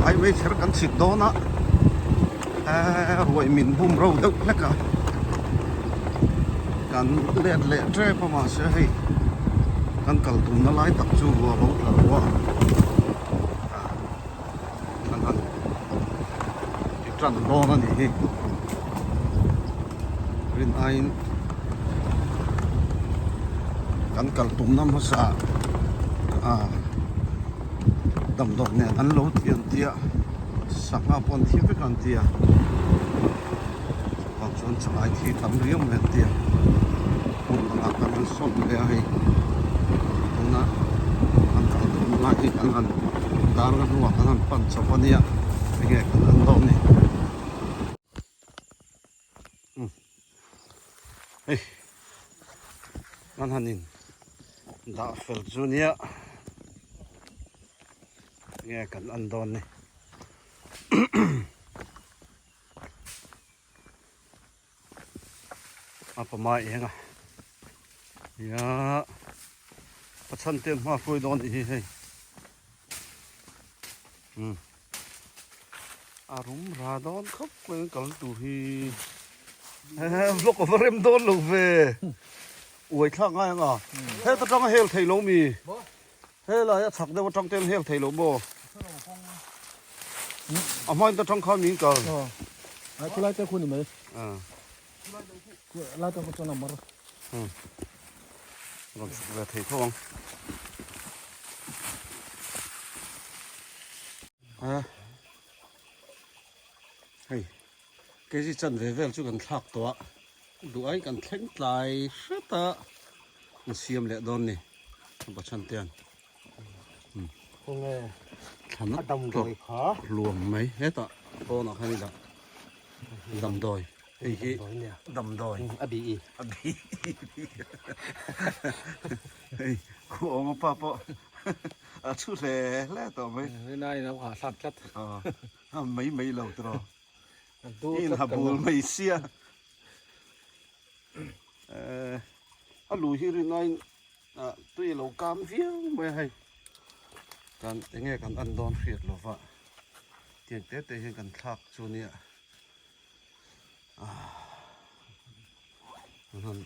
Highway kher kan chhit dawn a eee ruai min bum ro deuh hlek a kan let leh tep a mahse hei kan kal tumna lai tak chu ruah a lo tla lo a kan han ti tan dawn a nih hi rin aiin kan kal tumna hmasa ah damdawi nen an lo ti an tia sangha pawh an thi vek an tia chuvang chuan chalai thi tam riau mai an tia hmun dangah khan an sawn leh a hei tuna an kal tumna lai hi kan han dar na hnuah kan han pan chauh a nia enge kan an dawn ni hei an han in dah fel chu nia enge kan an dawn ni. A pama eng a nia pachhan te hma hruai dawn anih hi hei umm a rum ra dawn khawp mai an kal tur hi vlog a va rem dawn lo ve uai thlak ngai ang a heta tanga hel thei lo mi. Helai a chhak deuh atang ten hel thei lo maw? A hmain ta tang khan min kal. Ai khulai te khu ni mai. Lai te khu chuan a mar. Rawn chhuk ve thei tho ang. Hei kg chan ve vel chu kan thlak tawh a duh ai kan thleng tlai hret a an siam leh dawn ni Bachhan te an thlan a damdawi kha luam mai hetah pawnah khan i dah damdawi hei hi damdawi a bi i a bi hei khuawnga pa pawh a thu hle hle tawh mai rinaiin a hah thlak tlat. A mai mai lo tiraw. In ha bul mai sia. A lui hi rin aiin tui a lo kam viau mai a hei. Kan enge kan en dawn hriat lo va. Tiang te te hian kan thlak chu nia. An han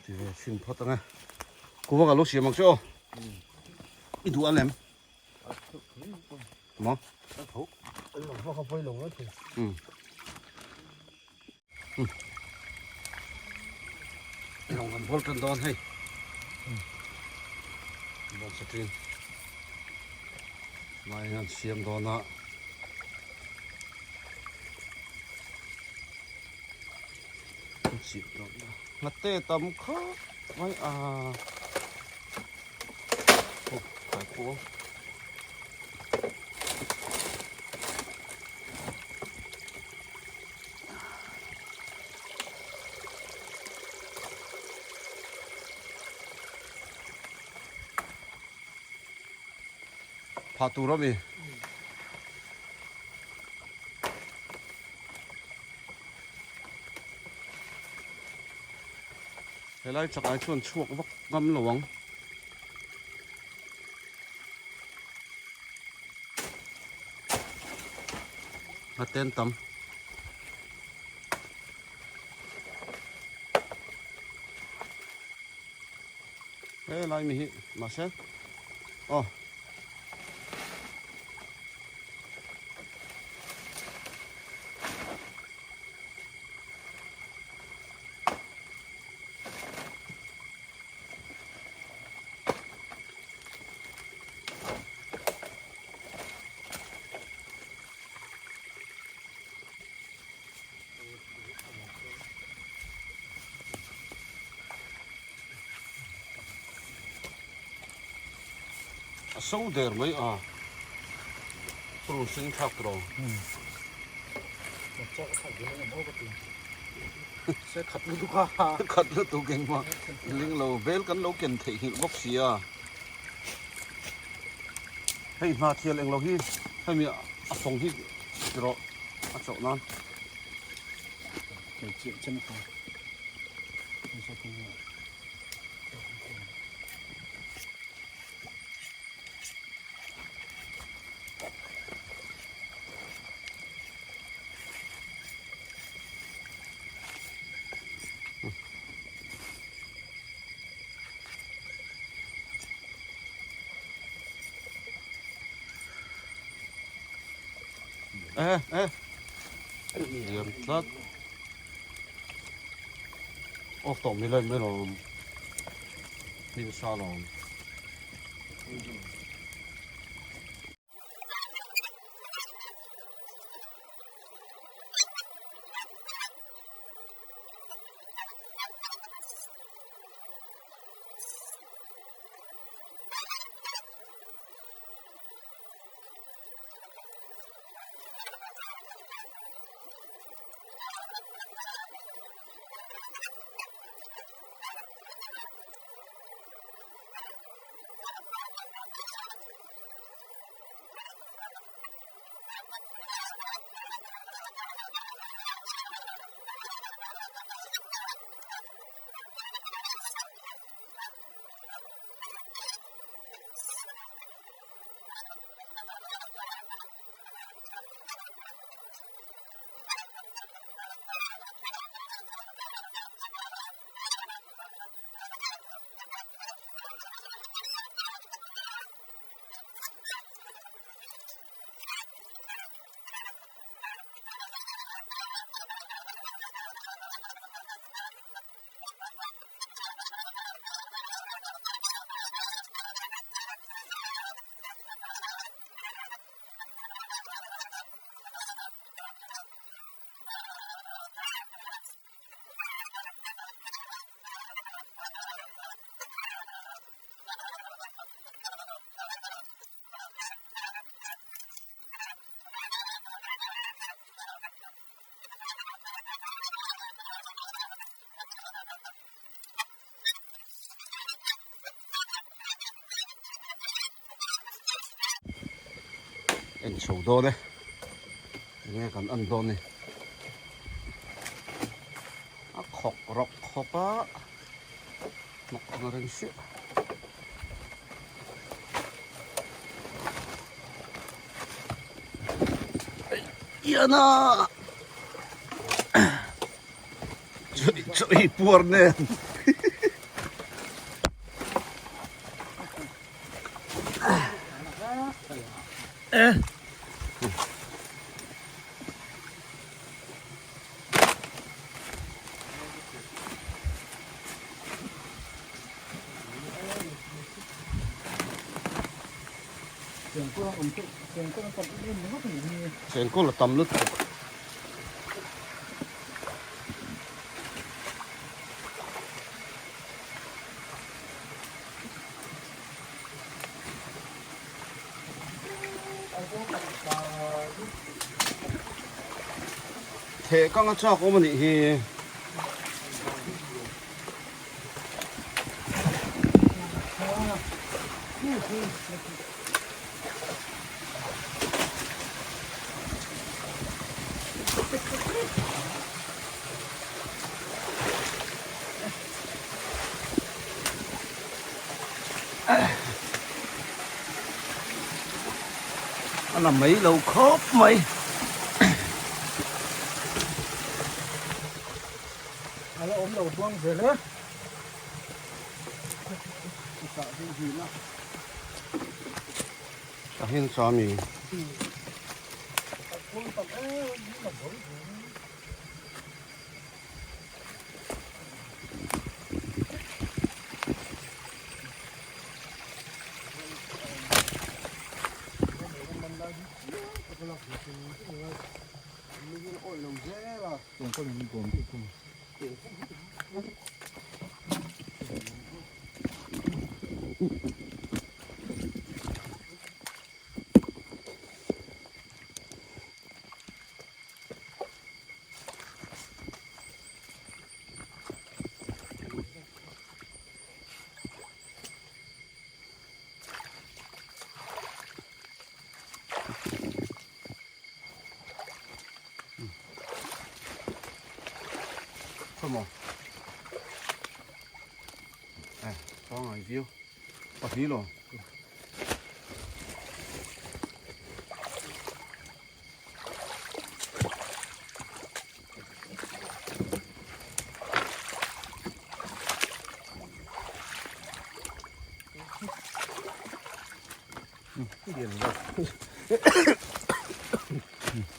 ti ve chhin phawt ang e. Kuva ka lo siam ang che aw. I duh a lem. Maw? Lawng kan bawl tan dawn hei. Bawl sa thin. Mai hian siam dawn a. Chip dawn. Ngate tam khawp mai a. Phah tur a mi. Helai chak ai chuan chhuak vak ngam lo ang. A ten tam. Helai mi hi mahse aw. A so der mai a purun sen thlak tawh. Se khat lutuk a. Khat lutuk engmah ling lo vel kan lo ken theih nghilh bawk si a. Hei hna thial englo hi hemi a fawng hi ti rawh a chawh nan. Eh eh lian tlat off tawh mai lai mai lawm hnim sa lawm. En chho dawn e enge kan en dawn ni a khawk rawk khawp a hnawk ang reng siah. Iana chaw hi puar nen eh Chengkawl a tam lutuk. Theh kang a chak awm a nih hi. A la mai lo khawp mai. A la awm lo buang zel e. Sahin Sami. Come on. Eh, pangai viu. Pahnih lo.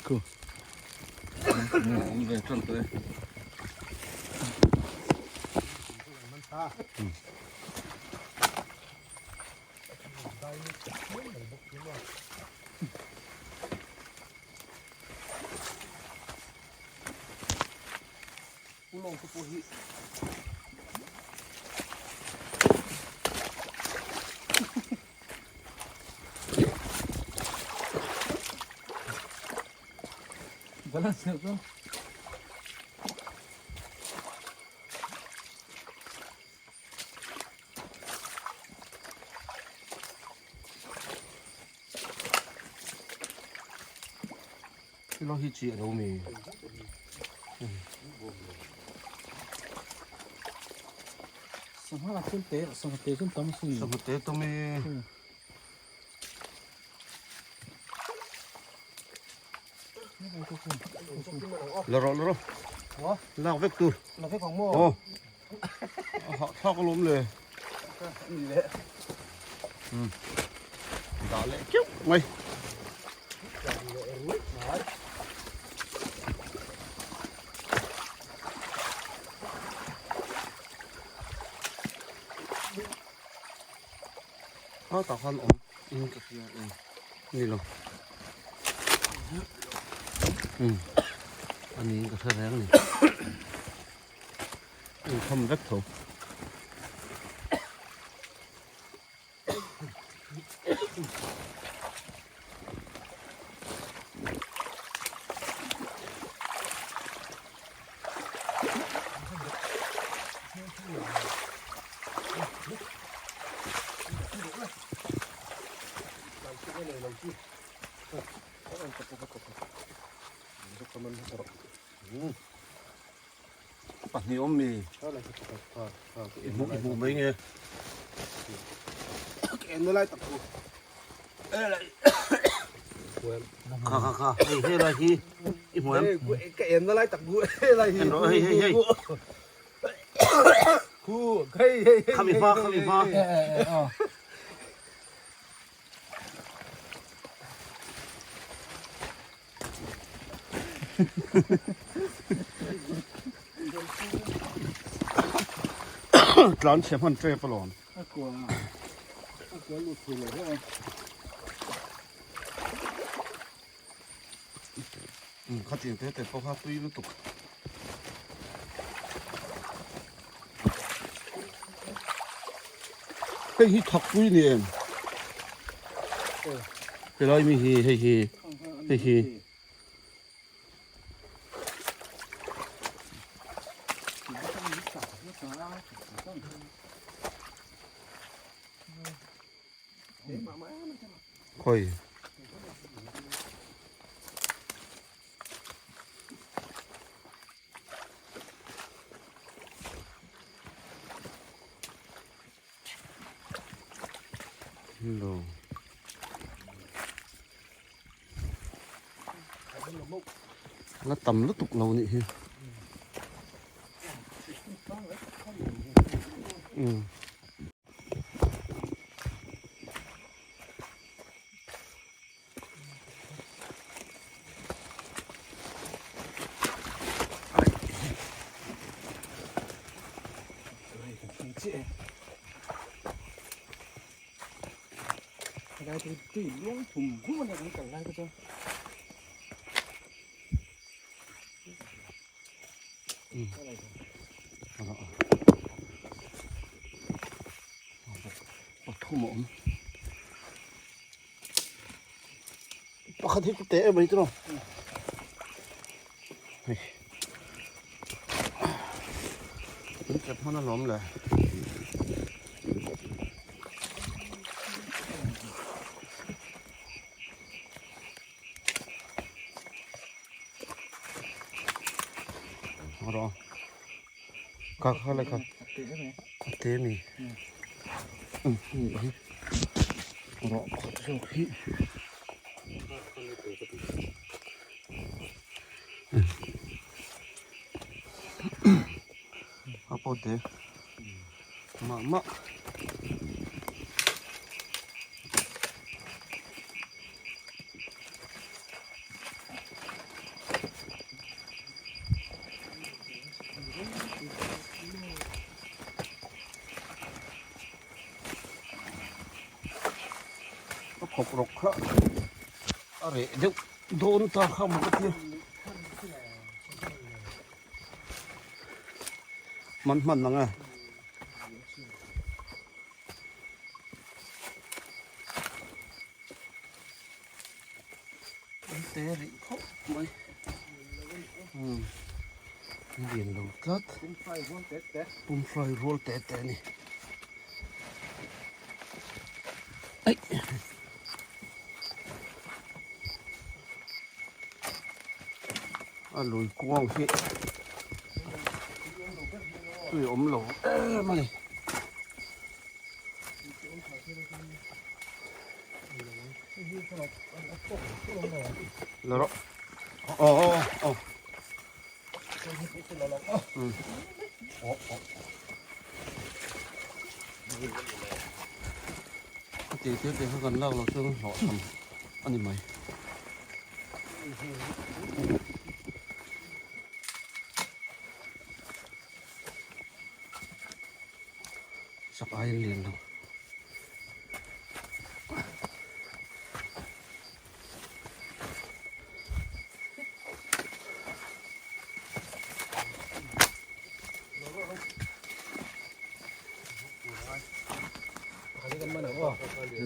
Khu. Awm ve tan tawh e. Ulawng te pawh hi Balance deuh chu. Thil hi chi a lo mi. Sangha thil te sangha te chu tam sin. Sangha te tam e. La rawh la rawh. Lak vek tur. La vek ang maw? Aw. A hah thlak alawm le. Ni le. Hmm. Dah leh keuh mai. A tak khan awm in ka hria e ni lo. Hmm. Ani in ka hre reng ni. Inkhawm vek tho. Pahnih awm mi i hmuh i hmuh mai nge en na lai tak chu kha kha kha hei he lai hi i hmu em ka en na lai tak chu he lai hi en rawh hei hei hei khu hei hei khami hma khami hma Tlan chhe hman tep alawm. A kua a kua lut thei lo hlauh a. Khatiang te te pawh kha tui lutuk. Hei hi thakpui ni em? Helai mi hi hei hi hei hi. Khawi. Hello. La tam lutuk lo nih hi. Um. Pathum a awm. Pakhat hi chu teh em mai chu lo. Hei. In chep hman alawm le. Rawh. Ka kha lai kha. A te mi. Rawh pakhat zawk hi. A pawh te. Mah mah. Khawp rawk kha a reh deuh dawn ta kha maw ka tia. Man hman ang e. An te rih khawp mai. Umm an lian lo tlat. Pum fry rual te te. Pum fry rual te te a ni. Aih. A lui kuang hi tui awm lo em a ni. La rawh. Aw aw aw. A te te te kha kan lak lo chuan hlawh tham a ni mai. Sak ai an lian lo.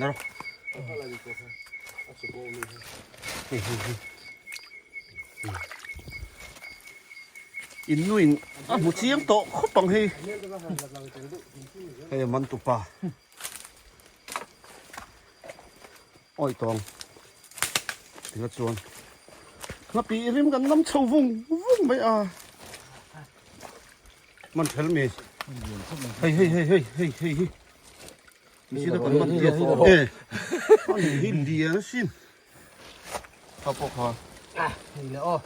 Naro. Hei hei hei. In nuin a hmu chiang tawh khawp ang hei. Hei a man tupa. Awi tawng tinga chuan nghapi rim kan lam chho vung vung mai a man thel mi hei hei hei hei hei hei hi mi kan man tia e ani hi lian sin kha pawh kha hei le aw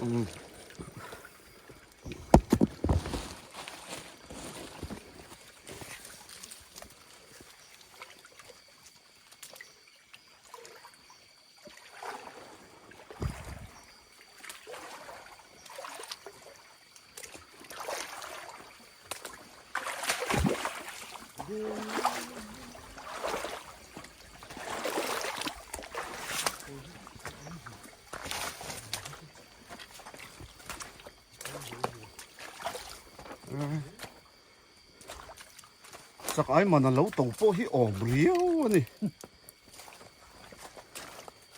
Chak ai man a lo to pawh hi awm riau a ni.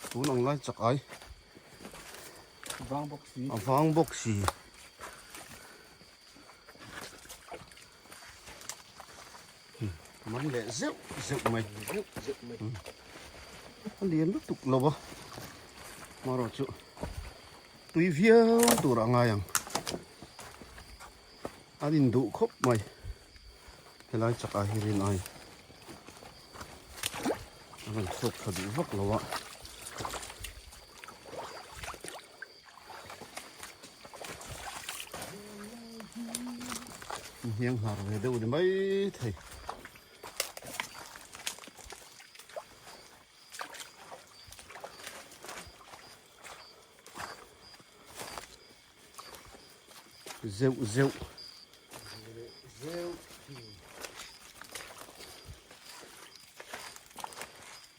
Tun ang lai chak ai. Vang bawk si. A vang bawk si. Man leh zeuh zeuh mai. Zeuh zeuh mai. A lian lutuk lo a. Marawh chu tui viau tur a ngai ang. An induh khawp mai helai chakah hi rin ai a rawn chhuak tha duh vak lo a. Hniang hnar ve deuh ni mai thei. Zeuh zeuh.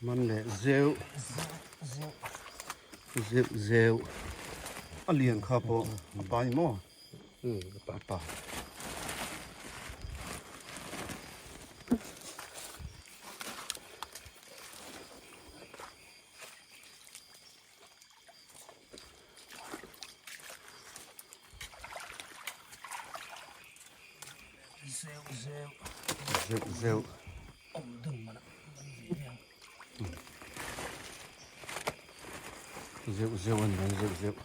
Man leh zeuh. Zeuh zeuh. A lian kha pawh a pa ni maw? A pa. Zeuh zeuh. Zeuh zeuh. Awm dun man a man ve ve ang. Zeuh zeuh an man zeuh zeuh.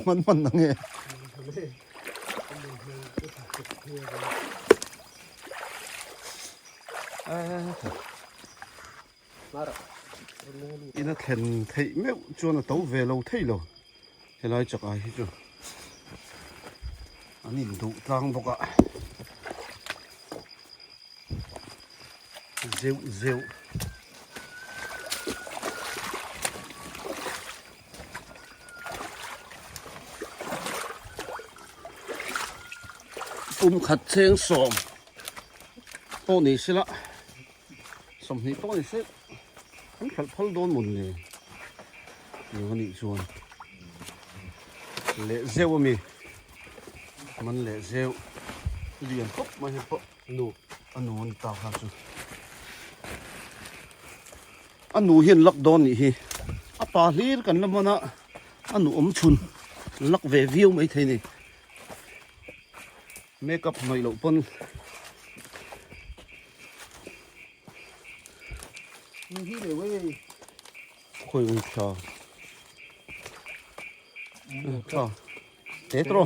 Man man na nge. Ina thlen theih meuh chuan a to ve lo thei lo helai chak ah hi chu an induh tlang bawk a zeuh zeuh. Pum khat cheng sawm pawh ni sela. 20 pawh ni se an hralh phal dawn mawn le tiang anih chuan leh zeuh ami man leh zeuh lian khawp mai hei pawh nu a nu ani ta kha chu a nu hian lak dawn nih hi a pa hlir kan la hman a a nu awm chhun lak ve viau mai thei ni. Makeup hnawih loh pawn khawi ui tha tha te tro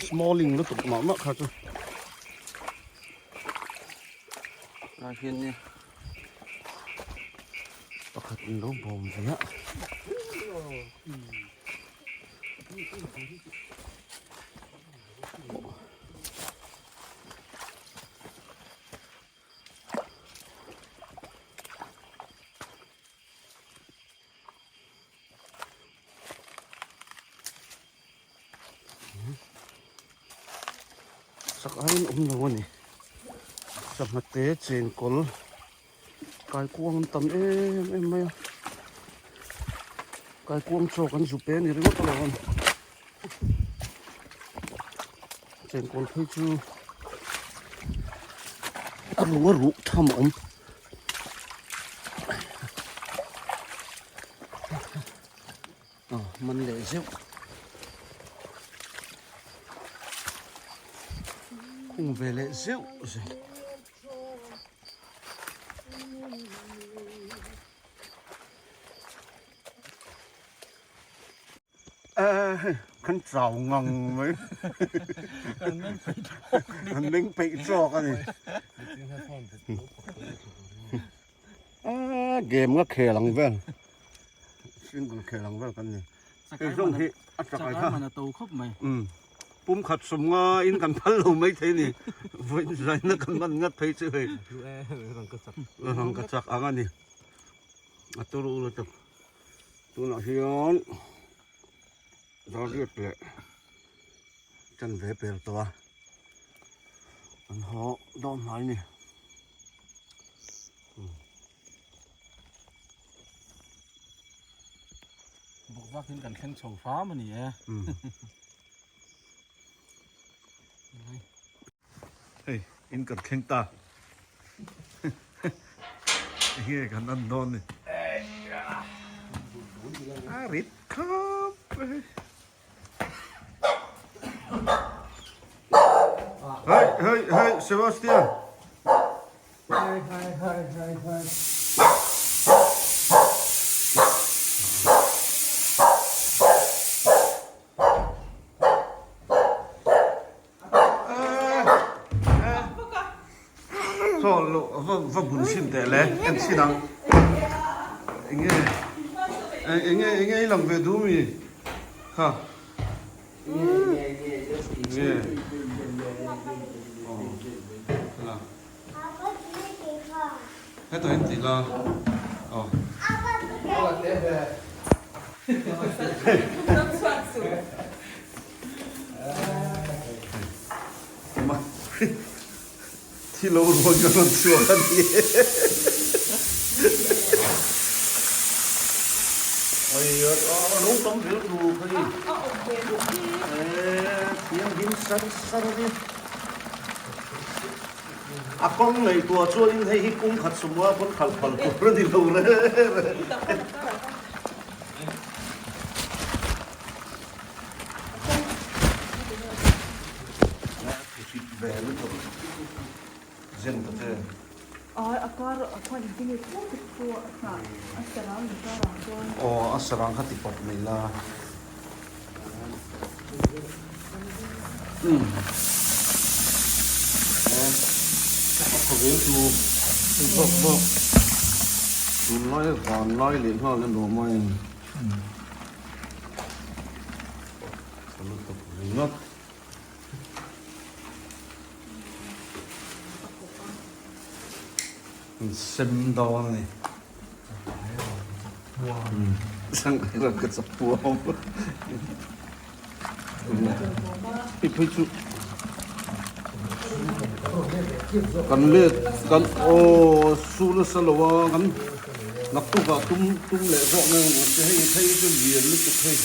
smalling lutuk mah mah kha chu a hian ni pakhat in lo bawm ve a. Sak aiin awm lo a ni sangha te chenkawl Kaikuang an tam em em mai a kaikuang chaw kan zu pe a ni ringawt alawm a ni chengkawl phei chu a ruh a ruh tham a awm aw man leh zeuh khung ve leh zeuh zel. Kan chau ngang mai. Kan meng peih tawk a ni. Kan meng peih tawk a ni. Game nga khel ang vel. Single khel ang vel kan ni. Hei zawng hi a chakai kha. Chakai man a to khawp mai. Pum khat sawm nga in kan phal lo mai thei ni. Vawiin zaina kan man ngat phei chu hei. Rang ka chak ang a ni. A turu lutuk. Tunah hian Darriat leh chanve pel tawh a. An haw dawn hnai ni. Buk vak in kan thleng chho hram a ni e. Hei in kan thleng ta. Enge kan an dawn ni. A rit khawp mai. Hei hei hei Sebastian. Hai hai hai hai hai. Chaw lo va va bun chhin teh le en chhin ang enge enge enge i lang ve duh mi kha enge aw Hetah hian tih la aw. Thi lo rual ka rawn chhuak a ni. Ai a lo tam zel tur kha hi. Thianghlim sar sar a ni. A kawng ngaihtuah chuanin hei hi pum khat sumua pawn khalh phal tur a ni lo reng reng. Aw a sarang kha ti pawp mai la. A khawvel chu hei bawk bawk tunlai vanlai leh nghal a nuam a in ka lutuk ringawt. Sem dawn a ni. Sanghai ram ka chak puam. Hei phei chu. Kan let kan aw su nasa lo a kan naktuk ah tum tum leh zawk mai ang che hei phei chu lian lutuk hei.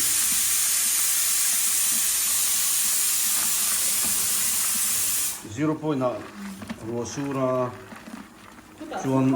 Zero point ah ruah sur a chuan.